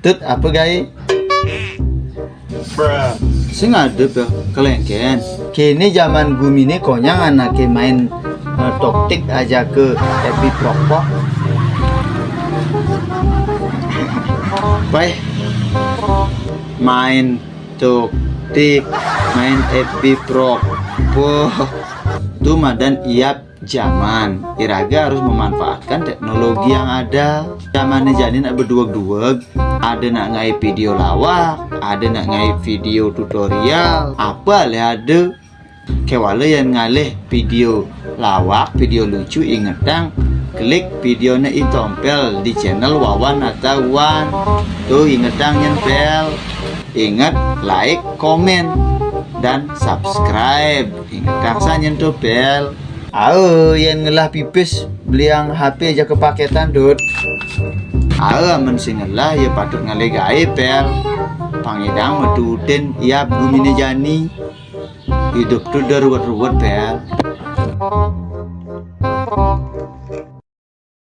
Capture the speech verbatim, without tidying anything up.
Dut, apa gaé? Sing ada, Pel, keléngkén. Kéné jaman guminé konyang anaké main eh, toktik aja ke F B Prokpok. Wéh, main toktik, main F B Prokpok. Tuh madan iap jaman. Iraga harus memanfaatkan teknologi yang ada. Jamannya jani nak berdueg-dueg, ada nak ngai video lawak, ada nak ngai video tutorial, apa leh ada. Kéwala yén ngalih video lawak, video lucu, ingetang klik videoné I Tompel di channel Wawan Atawan. Tuh ingetang nyén, Pel. Inget like, komen, dan subscribe. Ingetang sa nyén tuh, Pel. Aé, yén ngelah pipis, beliang H P aja kepaketan, Dut. Aé, amen sing ngelah ya patut ngalih gaé, Pel. Pang idang metutin iap guminé jani. Hidup tuh udah ruwet-ruwet, Pel.